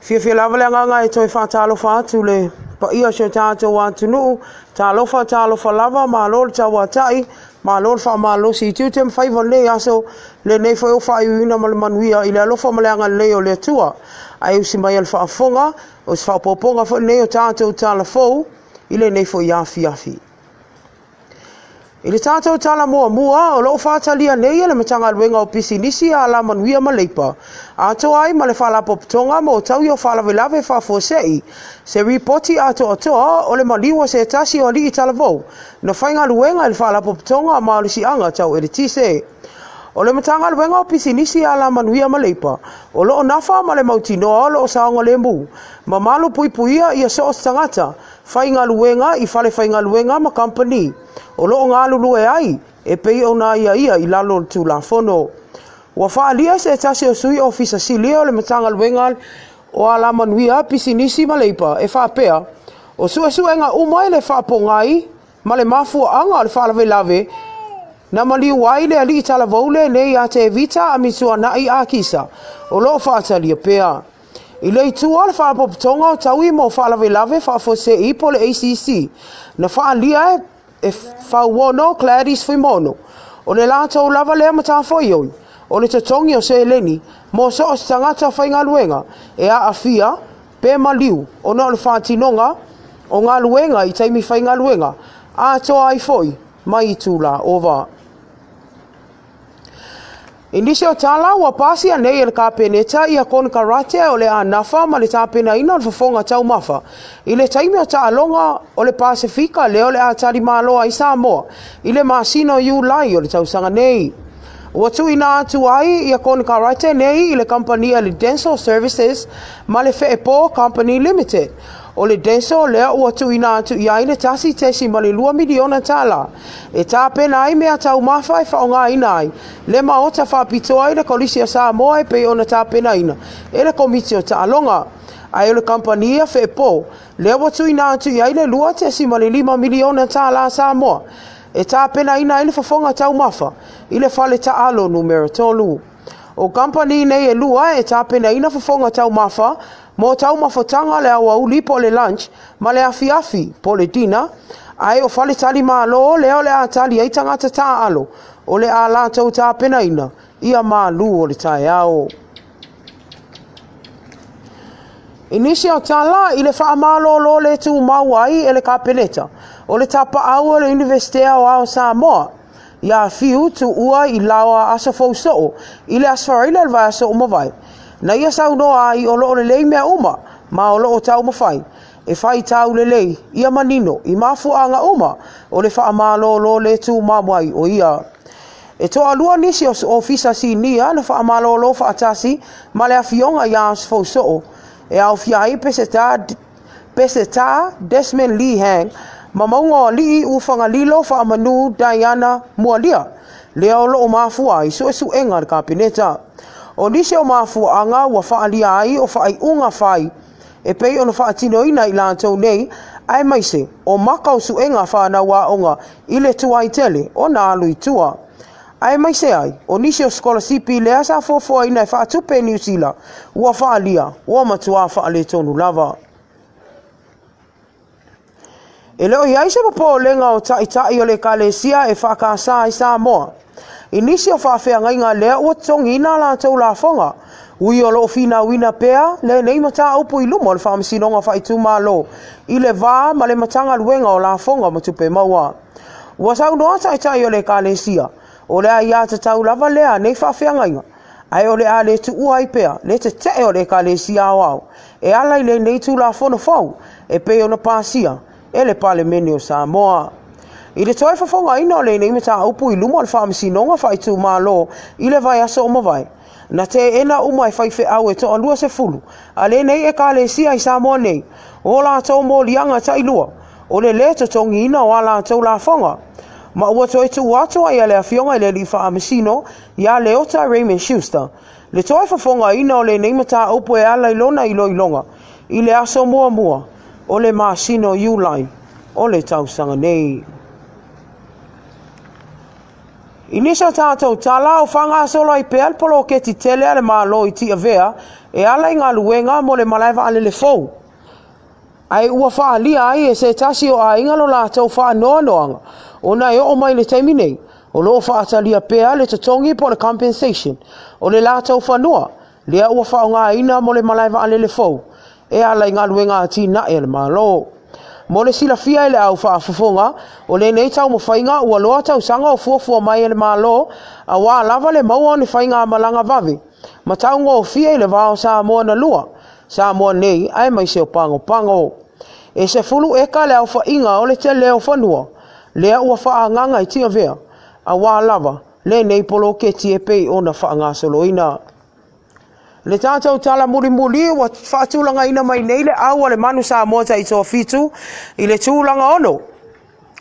Fiafia lava le agaga e toe faatalofa atu le paia o si o tatou atunuu. Talofa, talofa lava, malo le tauatai, malo le faamalosi i tiute ma faiva o lenei aso, lenei foi ua faaiuiuina ma le manuia i le alofa ma le agalelei o le Atua. Ae usi mai a le faafofoga, o se faaopoopoga foi lenei o tatou tala fou i lenei foi afiafi. I le tatou tala muamua, o lo o faatalia nei e le Matagaluega o Pisinisi, Alamanuia ma Leipa, atoa ai ma le Faalapotopotoga mo Taui o Faalavelave Faafuasei, se ripoti atoatoa o le maliu o se tasi o alii talavou na faigaluega i le Faalapotopotoga o Malosiaga Tau Eletise. O le Matagaluega o Pisinisi, Alamanuia ma Leipa, o lo o nafa ma le mautinoa o lo o saogalemu ma malu puipuia ia so o se tagata faigaluega i fale faigaluega ma kamupani o lo o galulue ai e pei ona aiaia i lalo o le Tulafono. Ua faaalia se tasi o sui ofisa sili o le Matagaluega o Alamanuia, Pisinisi ma Leipa e faapea, o suesuega uma i le faapogai ma le mafuaaga o le faalavelave na maliu ai le alii talavou lenei ia Tevita Amituanai Akisa, o lo o faatalia pea. I le itu o le Faalapotopotoga o Taui mo Faalavelave Faafuasei po o le ACC, na faaalia e Fauono Gladys Fuimono, o le latou lava lea matafaioi, o le totogi o seleni mo so o se tagata faigaluega e aafia pe maliu ona o le faatinoga o galuega i taimi faigaluega, atoa ai foi ma itula ova. I nisi o tala ua pasia nei e le Kapeneta ia konekarate o le a nafa ma le tapenaina o le fofoga taumafa i le taimi o taaloga o le Pasefika lea o le a talimalo ai Samoa i le masina o Iulai o le tausaga nei. Ua tuuina atu ai ia konekarate nei i le kamupani a le Denso Services ma le Feepo Company Limited. O le Denso lea ua tuuina atu i ai le $1.2 miliona e tapena ai mea taumafa e faaaogaina ai le maota faapitoa i le Kolisi o Samoa e pei ona tapenaina e le Komiti o Taaloga. Ae o le kamupani a Feepo lea ua tuuina atu i ai le $2.5 miliona Samoa e tapenaina ai le fofoga taumafa i le fale taalo numera 3. O kamupani nei e lua e tapenaina fofoga taumafa mo taumafotaga le aoauli po o le lunch ma le afiafi po o le dinner, ae o fale tali malo lea o le a tali ai tagata taaalo o le a latou tapenaina ia malu o le taeao. I nisi o tala i le faamalolo le tumau ai e le Kapeneta, o le tapaau o le Iunivesite Aoao Samoa, ia Fiu Tuua i Laoa Aso Fousoo i le Aso Faraile o le vaiaso ua mavae. Na ia saunoa ai o lo o lelei mea uma ma o lo o taumafai e faitau lelei ia manino i mafuaaga uma o le faamalolo le tumau ai o ia. E toalua nisi o ofisa sinia na faamalolo faatasi ma le afioga ia Aso Fousoo e aofia ai Peseta Desmond Lee Hang ma mauga o alii Ufagalilo Faamanu Diana Mualia lea o lo o mafua ai suesuega a le Kapeneta. O nisi o mafuaaga ua faaalia ai o faaiuga fai e pei ona faatinoina i latou nei, aemaise o maka o suega whanau aoga i le tuai tele o na alu i tua. Aemaise ai, o nisi o sikolasipi lea sa fuafuaina e faatupe Niu Sila, ua faalia, ua matua faaletonu lava. E le o i ai se popolega o taitai o le Ekalesia e faakasa ai Samoa. I nisi o faafeagaiga lea ua totogiina a latou lafoga, ui o lo o finauina pea lenei mataupu i luma o le Faamasinoga Faaitumalo i le va ma le Matagaluega o Lafoga ma Tupe Maua. Ua saunoa taitai o le Ekalesia, o le aiatatau lava lea nei faafeagaiga, ae o le a le tuua ai pea le tetee o le Ekalesia Aoao e ala i lenei Tulafono fou e pei ona pasia e le Palemene o Samoa. I le toe fofogaina o lenei mataupu i luma o le Faamasinoga Faaitumalo i le vaiaso o mavae, na teena uma e faifeau e toa-20 a lenei Ekalesia i Samoa nei, o latou moliaga tailua, o le lē totogiina o a latou lafoga. Ma ua toe tuu atu ai e le afioga i le alii faamasino ia Leota Raymond Schuster le toe fofogaina o lenei mataupu e ala i lona iloiloga i le aso muamua o le masina o Iulai o le tausaga nei. I nisi o tatou tala, o faagasolo ai pea le poloketi tele a le Malo i Tiavea e ala i galuega mo le malae vaalele fou, ae ua faaalia ai e se tasi o aiga lo latou faanoanoaga ona e oo mai le taimi nei o lo o faatalia pea le totogi po o le compensation o le latou fanua lea ua faaaogaina mo le malae vaalele fou e ala i galuega atinae a le Malo. Mo le silafia e le au faafofoga, o lenei taumafaiga ua loa tausaga o fuafua mai e le Malo auā lava le maua o ni faigamalaga vave ma taugofie i le va o Samoa na lua, Samoa nei aemaise o Pagopago. E 10 eka le aofaiga o le tele o fanua lea ua faaagaga i Tiavea, auā lava lenei poloketi e pei ona faagasoloina. Le tatou tala mulimuli ua faatulagaina mai nei le au a le Manu Samoa taitoafitu i le tulaga 6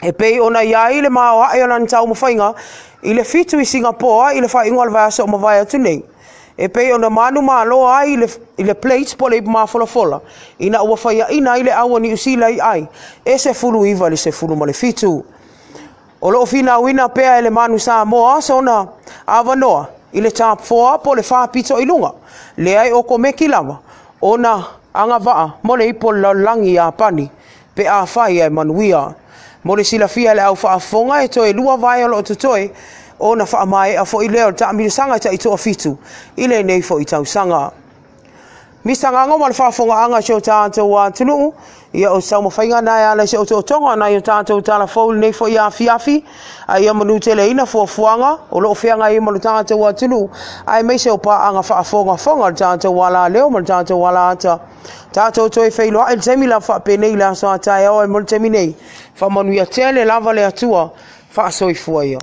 e pei ona i ai le maoae o lana taumafaiga i le 7 i Singapoa i le faaiuga o le vaiaso o mavae atu nei, e pei ona manu malo ai i le plate po o le ipu mafolafola ina ua faiaina ai le au a Niu Sila i ai e 19 i le 17. O lo o finauina pea e le Manu Samoa sona avanoa i le top 4 po o le 4 pito i luga, lea e okomeki lava ona agavaa mo le ipu o le lalolagi i Iapani pe afai e manuia. Mo le silafia e le au faafofoga, e toe 2 vae o lo o totoe ona faamaea foi lea o le taamilosaga taitoafitu i lenei foi tausaga. Misagago ma le faafofogaaga a si o tatou atunuu, ia o se taumafaiga na e ala i se otootoga o nai o tatou talafou i lenei foi afiafi, a ia manuteleina fuafuaga o lo o feagai ai ma le tatou atunuu, aemaise o paaga faafogafoga o le tatou alaleo ma le tatou alaata. Tatou toe feiloai i le taimi lava faapenei i le aso a taeao, ae mo le taimi nei, faamanuia tele lava le Atua, faasoifua ia.